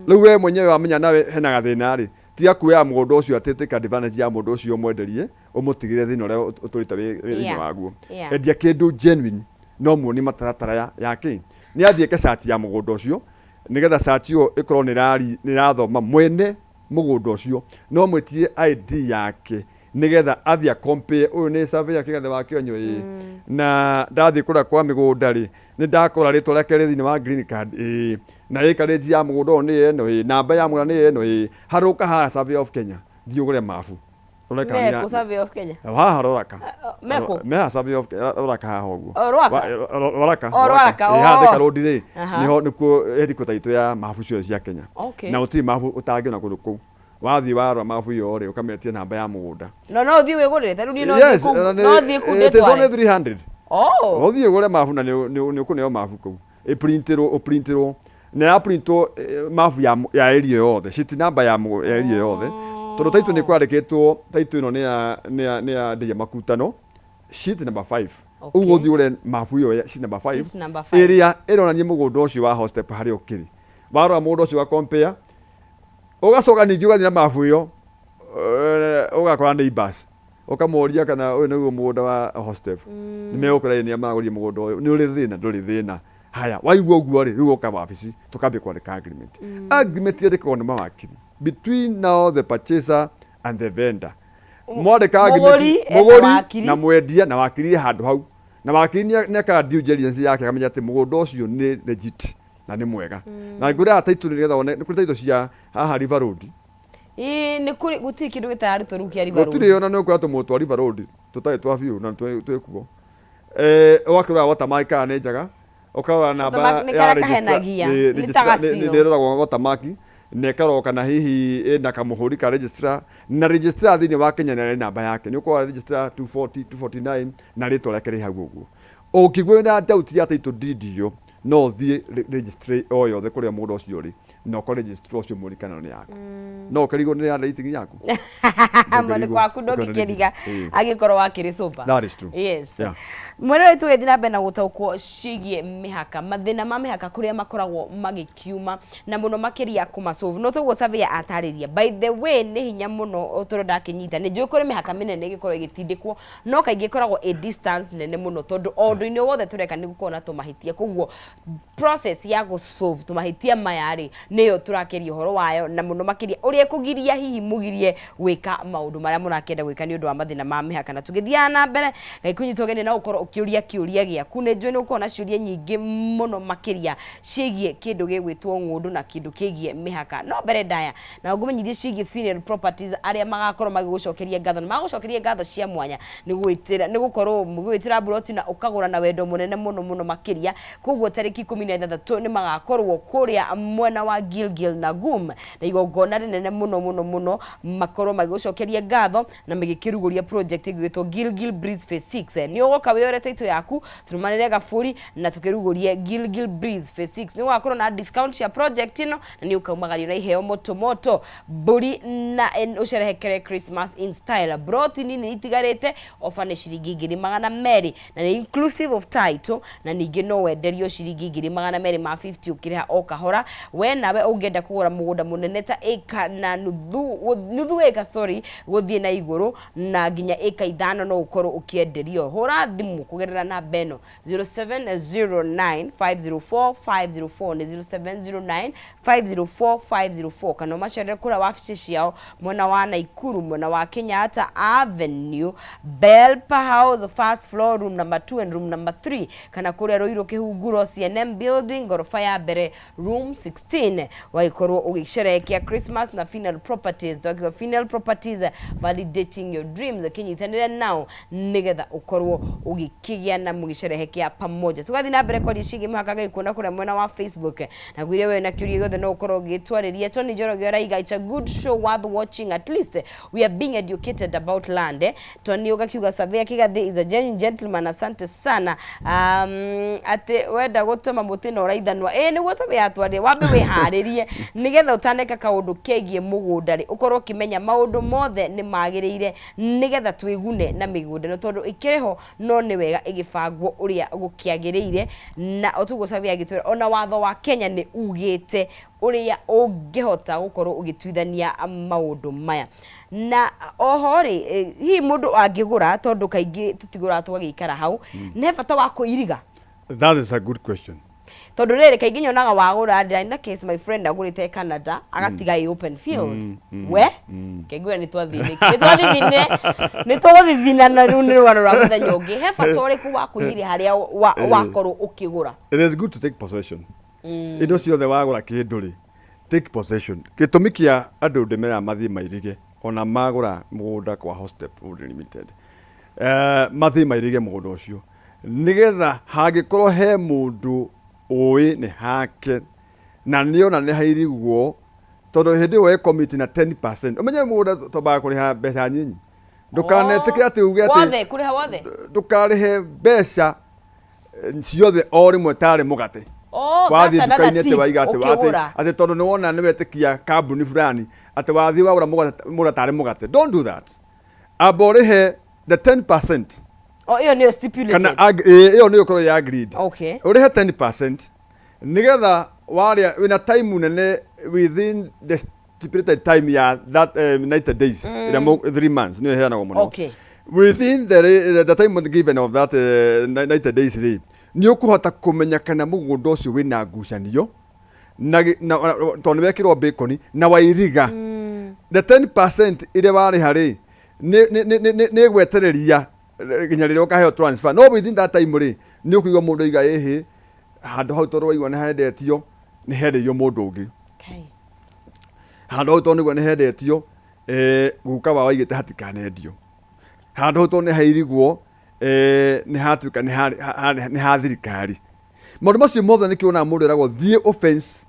Speaker 2: Rĩu we mwenyewe wamenya nawe hena gathĩna rĩ, tiga kuoya mũgũnda ũcio atĩ take advantage ya mũndũ ũcio ũmwenderie, ũmũtigĩre thĩna ũrĩa ũtũrĩte wĩ thĩinĩ waguo. Endia kĩndũ genuine, no muonie mataratara ya kĩ nĩ athiĩ eke search ya mũgũnda ũcio, nĩgetha search ĩyo ĩkorwo nĩ ĩrathoma mwene mũgũnda ũcio, no mwĩtie ID yake nĩgetha athiĩ acompare, ũyũ nĩ surveyor Kĩgathe wa Kĩonyo, ĩĩ, na ndathiĩ kũrĩa kwa mĩgũnda rĩ, nĩ ndakora rĩtwa rĩake rĩ thĩinĩ wa green card, ĩĩ, na acreage ya mũgũnda ũyũ nĩ ĩno, ĩĩ, namba ya mũgũnda nĩ ĩno, ĩĩ. Harũka haha Survey of Kenya, thiĩ ũgũre mabu ũrore kana
Speaker 1: Mekũ Survey of Kenya?
Speaker 2: Haha Roraka.
Speaker 1: Mekũ?
Speaker 2: Me haha Survey of Roraka haha ũguo.
Speaker 1: O, Rwaka?
Speaker 2: Roraka.
Speaker 1: O, Rwaraka.
Speaker 2: Ĩĩ, haha
Speaker 1: o.
Speaker 2: Thika Road rĩ, nĩho nĩkuo headquarter itũ ya mabu ciothe cia Kenya. Na gũtirĩ mabu ũtangĩona kũndũ kũu. Wathiĩ warora mabu ĩyo rĩ, ũkametia namba ya mũgũnda.
Speaker 1: No ũthiĩ wĩgũrĩre ta rĩu niĩ no thiĩ
Speaker 2: Yes,
Speaker 1: kũu
Speaker 2: na
Speaker 1: no thiĩ kũu
Speaker 2: it is only
Speaker 1: ndĩtware?
Speaker 2: 300.
Speaker 1: Oh.
Speaker 2: Ũthiĩ ũgũre mabu na nĩ ũkũneo mabu kũu. Ĩprintĩrwo, ũprintĩrwo na yaprintwo mabu ya area yothe, sheet number ya area yothe, tondũ title nĩ kwandĩkĩtwo, title ĩno nĩ ya Ndeia Makutano, sheet number 5. Ũguo ũthiĩ ũre mabu ĩyo ya sheet number 5
Speaker 1: Sheet number 5.
Speaker 2: Ĩrĩa ĩronania mũgũnda ũcio wa Hostep harĩa ũkĩrĩ. Warora mũgũnda ũcio wa compare, ũgacoka ningĩ ũgathiĩ na mabu ĩyo ũgakora neighbors, ũkamoria kana ũyũ nĩguo mũgũnda wa Hostep. Nĩ megũkwĩra ĩ, nĩ magũrire mũgũnda ũyũ, nĩ ũrĩ thĩna, ndũrĩ thĩna. Haya, waigua ũguo rĩ, rĩu ũka wabici tũkambia kwandĩka agreement. Agreement yandĩkagwo nĩ mawakiri between now the purchaser and the vendor. Mwandĩka agreement,
Speaker 1: Mũgũri ena
Speaker 2: mũgũri
Speaker 1: wakiri.
Speaker 2: Na mwendia na wakiri e handũ hau, na wakiri nĩ akaga due diligence yake, akamenya atĩ mũgũnda ũcio nĩ legit. Na nĩ mwega na ngwĩraga title nĩgetha wone nĩ kũrĩ title cia haha River Road.
Speaker 1: Ĩĩ, nĩ kũrĩ, gũtirĩ kĩndũ gĩtararutwo rĩu kĩa River Road.
Speaker 2: Gũtirĩ, ona nĩ ũkuoya tũmũtũ twa River Road tũtarĩ twa biũ na twĩkuo. Eh, ũgakĩrora watermark kana nĩ njega, ũkarora namba
Speaker 1: Watermark nĩ
Speaker 2: ya
Speaker 1: karĩa
Speaker 2: registra
Speaker 1: kahenagia, nĩ ta gacio.
Speaker 2: nĩ ĩroragwo watermark na ĩkarorwo kana hihi ĩna kamũhũri ka registrar, na registrar thĩinĩ wa Kenya nĩ arĩ namba yake, nĩ ũkora registrar 240 249 na rĩtwa rĩake rĩ hau ũguo. Ũngĩigua wĩna doubt ya title deed ĩyo, no ũthiĩ registry o yothe kũrĩa mũgũnda ũcio ũrĩ na ũkore registrar ũcio mũri kana nĩ yaku. No ũkĩrigwo nĩ handwriting yaku.
Speaker 1: Ma nĩ kwaku, ndũngĩkĩriga angĩkorwo wakĩrĩ sober.
Speaker 2: That is true.
Speaker 1: Yes. Mwena witũ ũgĩthiĩ na mbere na gũtaũkwo ciĩgiĩ mĩhaka, mathĩna ma mĩhaka, kũrĩa makoragwo magĩkiuma na mũno makĩria kũmasolve, no toguo surveyor atarĩria. By the way, nĩ hinya mũno tondũ ndakĩnyita nĩ njũĩ kũrĩ mĩhaka mĩnene ĩgĩkorwo ĩgĩtindĩkwo, no kaingĩ ĩkoragwo ĩ distance nene mũno, tondũ o ũndũ-inĩ wothe tũreka nĩ gũkorwo na tũmahĩtia. Koguo process ya gũsolve tũmahĩtia maya rĩ, nĩyo tũrakĩria ũhoro wayo, na mũno makĩria ũrĩa ĩkũgiria hihi mũgirie gwĩka maũndũ marĩa mũrakĩenda gwĩka nĩ ũndũ wa mathĩna ma mĩhaka. Na tũgĩthiaga na mbere, ngaikũnyitwo ũgeni na ũkorwo ũkĩũria kĩũria gĩaku. Nĩ njũĩ nĩ ũkorwo na ciũria nyingĩ mũno makĩria ciĩgiĩ kĩndũ gĩgwĩtwo ng'ũndũ na kĩndũ kĩgiĩ mĩhaka. No mbere ndaya na ngũmenyithie ciĩgiĩ Female Properties, arĩa magakorwo magĩgũcokeria ngatho na magũcokeria ngatho cia mwanya nĩ gwĩtĩra, nĩ gũkorwo mũgĩtĩra mburoti na ũkagũra na wendo mũnene mũno mũno makĩria. Koguo tarĩki 16 nĩ magakorwo kũrĩa mwena wa Gilgil na Gum na igongona rĩnene mũno mũno mũno, makorwo magĩgũcokeria ngatho na magĩkĩrugũria project ĩgwĩtwo Gilgil Breeze Phase 6. Nĩ ũgoka wĩyore title yaku, tũrũmanĩre gaburi na tũkĩrugũrie Gilgil Breeze Phase 6. Nĩ ũgakorwo na discount cia project ĩno na nĩ ũkaumagario na iheo moto moto, mbũri, na ũcerehekere Christmas in style. Broti nini itigarĩte, offer nĩ ciringi 200,000 na nĩ inclusive of title, na ningĩ no wenderio ciringi 250,000 ũkĩrĩha o kahora. We nawe ũngĩenda kũgũra mũgũnda mũnene ta ĩka na nuthu, nuthu ĩka, sorry, gũthiĩ na igũrũ na nginya ĩka 5, no ũkorwo ũkĩenderio. Hũra thimũ kũgerera namba ĩno, 0709 504 504, nĩ 0709 504 504, kana ũmacerere kũrĩa wabici ciao mwena wa Naikuru, mwena wa Kenyatta Avenue, Belpa House, first floor, room number 2 and room number 3, kana kũrĩa Ruiru Kĩhunguro, CNM building, ngoroba ya mbere, room 16. Wagĩkorwo ũgĩcerehekea Christmas na Final Properties. Twakiuga Final Properties, validating your dreams. Kĩnyitanĩre nao nĩgetha ũkorwo ũgĩkĩgĩa na mũgĩcerehekea pamoja. Tũgathiĩ na mbere kwaria ciĩgiĩ mĩhaka. Gagĩkuona kũrĩa mwena wa Facebook na gwire we na kĩũria gĩothe no ũkorwo ũgĩtwarĩria. Tony Njoroge araiga, "It's a good show worth watching. At least we are being educated about land, eh." Tony ũgakiuga, "Surveyor Kigathi is a genuine gentleman, asante sana." Atĩ wenda gũtema mũtĩ na ũraithanua, ĩĩ nĩguo surveyor atwarĩre, wambe wĩharĩrie nĩgetha ũtaneka kaũndũ kegiĩ mũgũnda rĩ, ũkorwo ũkĩmenya maũndũ mothe nĩ magĩrĩire nĩgetha twĩgune na mĩgũnda ĩno, tondũ ĩkĩrĩ ho no nĩ wega ĩgĩbangwo ũrĩa gũkĩagĩrĩire. Na otuguo surveyor agĩtwĩra, ona watho wa Kenya nĩ ugĩte ũrĩa ũngĩhota gũkorwo ũgĩtuithania maũndũ maya. Na oho rĩ, hihi mũndũ angĩgũra, tondũ kaingĩ tũtigũraga tũgagĩikara hau, nĩ he bata wa kũiriga?
Speaker 2: That is a good question.
Speaker 1: Tondũ rĩrĩ, kaingĩ nyonaga wagũra, ndĩrarĩ na case, my friend agũrĩte Canada agatiga ĩ open field. We kengwĩra nĩ twathĩnĩkire, nĩ twathithine, nĩ tũgũthithinana. Rĩu nĩ rũgano rwa mũthenya ũngĩ. He bata ũrĩkũ wa kũigiria harĩa wakorwo ũkĩgũra?
Speaker 2: It is good to take possession. Indo ciothe wagũra kĩndũ rĩ, take possession. Gĩtũmi kĩa andũ ndĩmeraga mathiĩ mairige, ona magũra mũgũnda kwa Hostep Holding Limited, mathiĩ mairige mũgũnda ũcio nĩgetha hangĩkorwo he mũndũ ũĩ nĩ hake na nĩona nĩ hairigwo, tondũ hĩndĩ ĩyo ĩ na 10%. Ũmenye mũgũnda twambaga kũrĩha mbeca nyinyi. Ndũkanetĩkĩre atĩ uge atĩ
Speaker 1: Wothe, kũrĩha wothe?
Speaker 2: Ndũkarĩhe mbeca ciothe o rĩmwe tarĩ mũgate.
Speaker 1: Oh,
Speaker 2: Wathiĩ
Speaker 1: that's another
Speaker 2: nduka-inĩ atĩ
Speaker 1: tip,
Speaker 2: waiga atĩ
Speaker 1: ũkĩgũra.
Speaker 2: Atĩ tondũ nĩ wona nĩ wetĩkia kambuni fulani, atĩ wathiĩ wagũra mũgate, mũgũra tarĩ mũgate. Don't do that. Amba ũrĩhe the 10%.
Speaker 1: Oh, ĩyo nĩyo stipulated.
Speaker 2: Kana ĩyo nĩyo ĩkorwo ya agreed. Ũrĩhe 10% nĩgetha warĩa wĩna time nene within the stipulated time ya that 90 days, ĩrĩa 3 months nĩyo ĩheanagwo mũno. Within the time given of that 90 days rĩ, nĩ ũkũhota kũmenya kana mũgũnda ũcio wĩna ngucanio na tondũ nĩ wekĩrwo bacon na wairiga. The 10% ĩrĩa warĩha rĩ, nĩ ĩgwetereria nginya rĩrĩa ũkaheo transfer. No within that time rĩ, nĩ ũkũigua mũndũ aiga, ĩhĩ, handũ hau tondũ waigua nĩ hendetio. Nĩ hendeirio mũndũ ũngĩ.
Speaker 1: Kai.
Speaker 2: Handũ hau tondũ nĩguo nĩ hendetio, guka wao aigĩte hatikanendio. Handũ hau tondũ nĩ hairigwo, nĩ hatuĩka nĩ ha thirikari. Maũndũ macio mothe nĩkĩo wonaga mũndũ eragwo thiĩ ũ fence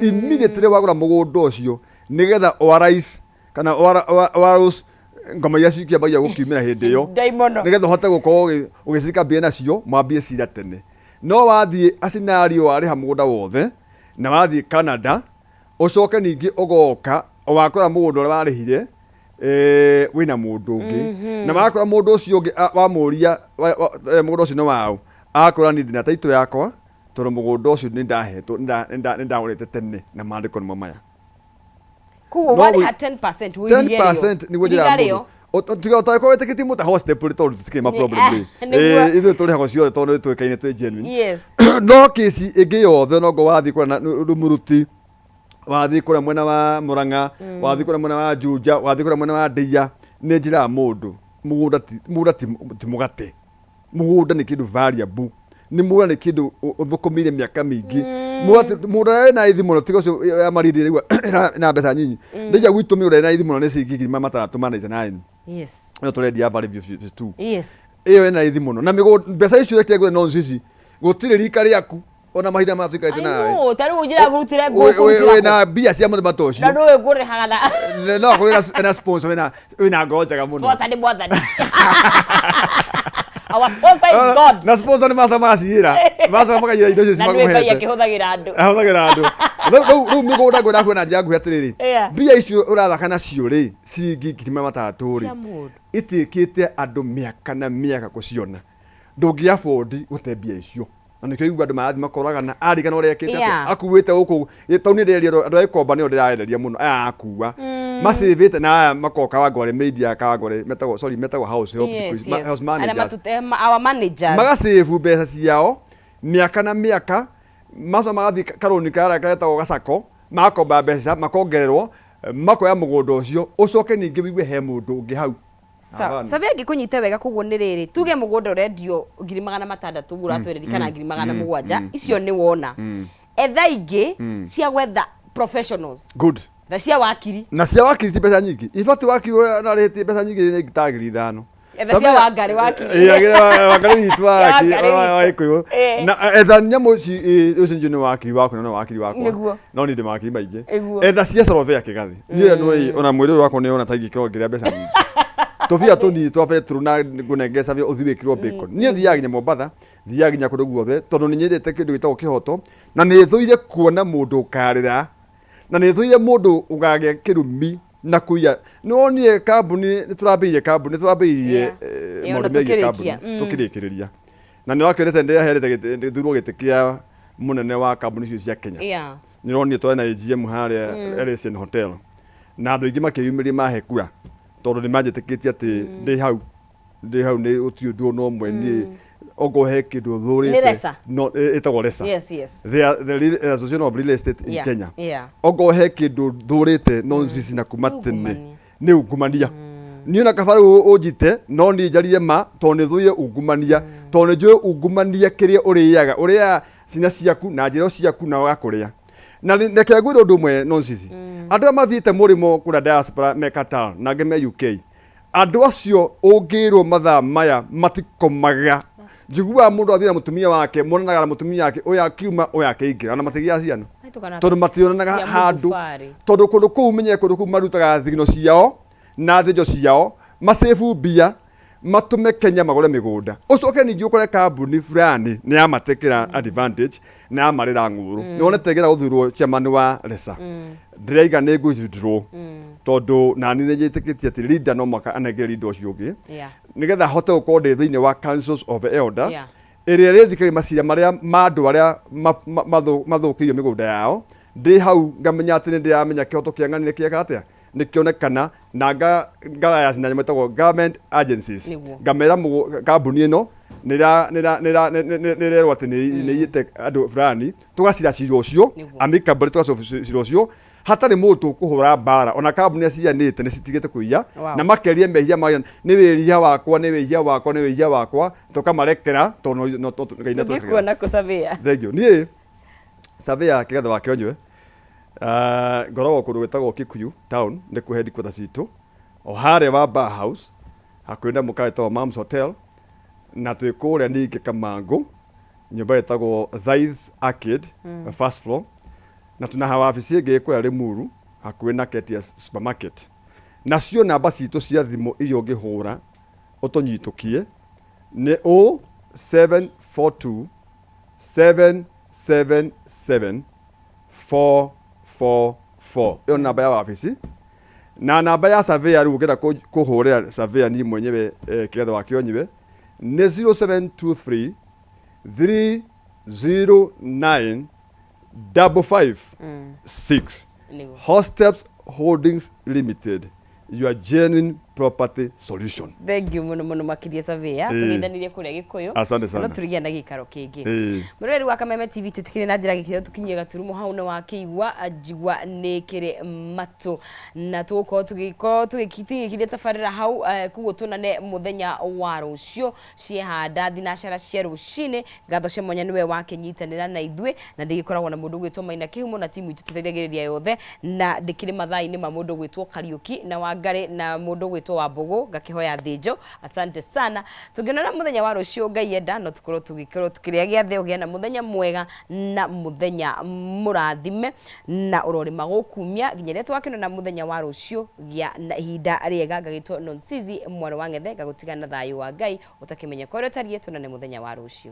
Speaker 2: immediately wagũra mũgũnda ũcio, nĩgetha ũarise kana ũarose ngoma iria cikĩambagia gũkiumĩra hĩndĩ ĩyo.
Speaker 1: Ndaimono.
Speaker 2: Nĩgetha ũhote gũkorwo ũgĩcika mbia nacio mwambie cira tene. No wathiĩ a scenario warĩha mũgũnda wothe na wathiĩ Canada, ũcoke ningĩ ũgoka wakora mũgũnda ũrĩa warĩhire, wĩna mũndũ ũngĩ, na wakora mũndũ ũcio ũngĩ wamũria mũgũnda ũcio nĩ waũ, akora niĩ ndĩna taitũ yakwa tondũ mũgũnda ũcio nĩ ndahetwo, nĩ ndagũrĩte tene na maandĩko nĩmo maya.
Speaker 1: Koguo
Speaker 2: No
Speaker 1: warĩha 10% ũirige rĩo.
Speaker 2: 10% nĩguo njĩra
Speaker 1: Iriga rĩo.
Speaker 2: Mũndũ tiga ũtangĩkorwo wĩtĩkĩtie mũtaho step rĩ, tondũ tũtikĩrĩ ma problem rĩ.
Speaker 1: Nĩguo.
Speaker 2: Ithuĩ tũrĩhagwo ciothe tondũ nĩ tũĩkaine twĩ genuine.
Speaker 1: Yes.
Speaker 2: No kĩci ĩngĩ yothe nongo wathiĩ kũrĩa na Rumuruti, wathiĩ kũrĩa mwena wa Murang'a, wathiĩ kũrĩa mwena wa Juja, wathiĩ kũrĩa mwena wa Ndeia, nĩ njĩra ya mũndũ mũgũnda ti mũgate. Mũgũnda nĩ kĩndũ valuable, nĩ mũgũnda nĩ kĩndũ ũthũkũmĩire mĩaka mĩingĩ. Mũgũnda ũrĩa wĩna ithi mũno tiga ũcio ya Malindi ĩraigua ĩna mbeca nyinyi. Ndeia gwitũ mĩgũnda ĩna ithi mũno nĩ ciringi 699,000. Ĩyo tũrendia Valley View Phase 2. Ĩyo ĩna ithi mũno na mĩgũnda mbeca icio reke ngwĩre no cici gũtirĩ rika rĩaku ona mahinda maya tũikarĩte
Speaker 1: I
Speaker 2: nawe.
Speaker 1: know, ta rĩu njĩra ngũrutĩre
Speaker 2: Wĩna mbia cia mũthemba ta ũcio.
Speaker 1: Na ndũĩ ngũrĩhaga na
Speaker 2: No akorwo wĩna sponsor, wĩna ngoro njega mũno.
Speaker 1: Sponsor nĩ Mwathani. Our sponsor is God.
Speaker 2: Na sponsor nĩ macoka magaciyĩra, macoka makaiyĩra indo icio
Speaker 1: Na nĩwe Ngai
Speaker 2: cimakũhete.
Speaker 1: akĩhũthagĩra andũ.
Speaker 2: Ahũthagĩra andũ. Rĩu mĩgũnda ngwenda kuona njĩra nguhĩ atĩrĩrĩ, mbia icio ũrathaka nacio rĩ, ciringi 600,000 rĩ,
Speaker 1: Cia mũndũ.
Speaker 2: Itiĩkĩte andũ mĩaka na mĩaka kũciona. Ndũngĩ afford gũte mbia icio, na nĩkĩo igua andũ marathiĩ makoragana arigana ũrĩa ekĩte atĩa. Akuĩte gũkũ taũni ĩrĩa andũ a Gĩkomba nĩo ndĩraenderia mũno, aya akua macĩvĩte na aya makoka Kawangware maid ya Kawangware metagwo, sorry, metagwo house help, house
Speaker 1: Arĩa
Speaker 2: managers.
Speaker 1: Our managers.
Speaker 2: Magacĩbu mbeca ciao mĩaka na mĩaka, maco magathiĩ karũni karĩa getagwo gacako, magakomba mbeca, makongererwo, makoya mũgũnda ũcio, ũcoke ningĩ wigue he mũndũ ũngĩ hau.
Speaker 1: Sawa.
Speaker 2: Hapana.
Speaker 1: Sabe angĩkũnyite wega koguo nĩ rĩrĩ, tuge mũgũnda ũrendio 600,000 ũguo ũratwereria kana 700,000 icio nĩ wona. Etha ingĩ cia gwetha professionals.
Speaker 2: Good.
Speaker 1: Na cia wakiri.
Speaker 2: Na cia wakiri ti mbeca nyingĩ. In fact wakiri ũrĩa narĩhĩtie mbeca nyingĩ nĩ ta 5,000.
Speaker 1: Etha cia Wangari wakiri.
Speaker 2: Wangari witũ wa
Speaker 1: Wangari
Speaker 2: wa
Speaker 1: witũ.
Speaker 2: Gĩkũyũ. Na etha nyamũ ci ũcio nĩ wakiri waku na no wakiri wakwa.
Speaker 1: Nĩguo.
Speaker 2: No niĩ ndĩ mawakiri maingĩ.
Speaker 1: Nĩguo.
Speaker 2: Etha cia Surveyor Kĩgathi. Niĩ nĩ ona mwĩrĩ ũyũ wakwa nĩ ona ta ingĩkorwo ngĩrĩa mbeca nyingĩ. Tũbia tũnini twa betũrũ na ngũnengere surveyor ũthiĩ wĩkĩrwo bacon. Niĩ thiaga nginya Mombatha, thiaga nginya kũndũ guothe tondũ nĩ nyendete kĩndũ gĩtagwo kĩhoto na nĩ thũire kuona mũndũ ũkarĩra na nĩ thũire mũndũ ũkagĩa kĩrumi na kũiya. Nĩ wonire kambuni, nĩ tũrambĩrĩirie kambuni, nĩ tũrambĩrĩirie
Speaker 1: Ĩyo
Speaker 2: maũndũ
Speaker 1: na
Speaker 2: megiĩ
Speaker 1: tũkĩrĩkia.
Speaker 2: kambuni, tũkĩrĩkĩrĩria. Na nĩ wakĩonete ndĩraheanĩte gĩthurwo gĩtĩ kĩa mũnene wa kambuni icio cia Kenya. Nĩ ũronire twarĩ na AGM harĩa Elysian Hotel. Na andũ aingĩ makĩyumĩria mahe kura tondũ nĩ manjĩtĩkĩtie atĩ ndĩ hau. Ndĩ hau nĩ gũtirĩ ũndũ ona ũmwe niĩ ongorwo he kĩndũ thũrĩte.
Speaker 1: Nĩ RESA?
Speaker 2: No, ĩtagwo RESA.
Speaker 1: Yes.
Speaker 2: They are the Real Association of Real Estate in Kenya. Ongorwo he kĩndũ thũrĩte no nzizi na kuma tene
Speaker 1: Ungumania.
Speaker 2: Nĩ ungumania. Niĩ ona kaba rĩu ũnjite no niĩ njarie ma tondũ nĩ thũire ungumania, tondũ nĩ njũĩ ungumania kĩrĩa ũrĩaga, ũrĩaga ciana ciaku na njĩra ciaku na ũgakũrĩa. Na reke ngwĩre ũndũ ũmwe no nzizi. Andũ arĩa mathiĩte mũrĩmo kũrĩa diaspora me Qatar na angĩ me UK, andũ acio ũngĩrwo mathaa maya matikomaga. Njiguaga mũndũ athiĩ na mũtumia wake, monanaga na mũtumia wake, ũyũ akiuma ũyũ akĩingĩra, na matigĩaga ciana. Tondũ mationanaga
Speaker 1: Cia
Speaker 2: handũ.
Speaker 1: mũthubarĩ.
Speaker 2: Tondũ kũndũ kũu menye kũndũ kũu marutaga thigino ciao na thĩnjo ciao, macĩbu mbia, matũme Kenya magũre mĩgũnda. Ũcoke ningĩ ũkore kambuni fulani nĩ yamatekera advantage na yamarĩra ng'ũrũ. Nĩ wonete ngĩenda gũthurwo chairman wa RESA. Ndĩraiga nĩ ngũ withdraw. Tondũ nani nĩ njĩtĩkĩtie atĩ leader no mũhaka anengere leader ũcio ũngĩ. Nĩgetha hote gũkorwo ndĩ thĩinĩ wa councils of elder. Ĩrĩa ĩrĩthikĩrĩria macira marĩa ma andũ arĩa mathũkĩirio mĩgũnda yao. Ndĩ hau ngamenya atĩ nĩ ndĩramenya kĩhoto kĩa ng'ani nĩ kĩeka atĩa, nĩ kĩonekana, na ngaraya na nyamũ ĩtagwo government agencies. Ngamera kambuni ĩno nĩ ĩrerwo atĩ nĩ iyĩte andũ fulani, tũgacira cira ũcio amicably, tũgacira cira ũcio hatarĩ mũndũ tũkũhũra mbara, ona kambuni iria cianĩte nĩ citigĩte kũiya. Na makeria mehia mayo, nĩ wĩhia wakwa, nĩ wĩhia wakwa, nĩ wĩhia wakwa, tũkamarekera tondũ no Ngai nĩ atũrekagĩra.
Speaker 1: Tũngĩkuona kũ, Surveyor?
Speaker 2: Thank you. Niĩ Surveyor Kĩgathe wa Kĩonywe, ngoragwo kũndũ gwĩtagwo Kikuyu town, nĩkuo headquarters citũ, o harĩa wa Bar House, hakuhĩ na mũkawa wĩtagwo Mams Hotel, na twĩ kũrĩa ningĩ Kamangũ, nyũmba ĩtagwo Thaith Arcade, first floor, na twĩna wabici ĩngĩ ĩ kũrĩa Limuru, hakuhĩ na Ketias Supermarket. Nacio namba citũ cia thimũ iria ũngĩhũra ũtũnyitũkie nĩ 0742 777 444. Ĩyo nĩ namba ya wabici. Na namba ya surveyor rĩu ũngĩenda kũhũrĩra surveyor niĩ mwenyewe Kĩgathe wa Kĩonywe nĩ 0723 309 55 6.
Speaker 1: Nĩguo.
Speaker 2: Hosteps Holdings Limited, your genuine property solution.
Speaker 1: Thank you muno muno makiria Surveyor. Tũgeithanirie kũrĩa Gĩkũyũ.
Speaker 2: Asante sana.
Speaker 1: No tũrĩgĩa na gĩikaro kĩngĩ. Mũroreri wa Kameme TV, tũtikĩrĩ na njĩra gĩkĩro tũkinyie gaturumo hau nĩ wakĩigua njigua nĩ kĩrĩ matũ na tũgũkorwo tũgĩkorwo tũgĩkinyia tabarĩra hau, koguo tuonane mũthenya wa rũciũ ciehanda thinacara cia rũcinĩ. Ngatho cia mwanya nĩwe wakĩnyitanĩra na ithuĩ, na ndĩgĩkoragwo na mũndũ ũgwĩtwo Maina Kĩhumo na timu itũ tũteithagĩrĩria yothe, na ndĩkĩrĩ mathaa-inĩ ma mũndũ ũgwĩtwo Kariũki na Wangarĩ na mũndũ ũgwĩtwo Wambũgũ ngakĩhoya thĩnjo. Asante sana, tũngĩonana mũthenya wa rũciũ Ngai enda, no tũkorwo tũgĩkorwo tũkĩrĩa gĩathĩ. Ũgĩe na mũthenya mwega na mũthenya mũrathime na ũrorĩma gũkumia nginya rĩrĩa tũgakĩonana mũthenya wa rũciũ. Gĩa na ihinda rĩega. Ngagĩtwo Nonsizi mwarĩ wa Ng'ethe, ngagũtiga na thayũ wa Ngai ũtakĩmenya kwa ũrĩa ũtariĩ. Tuonane mũthenya wa rũciũ.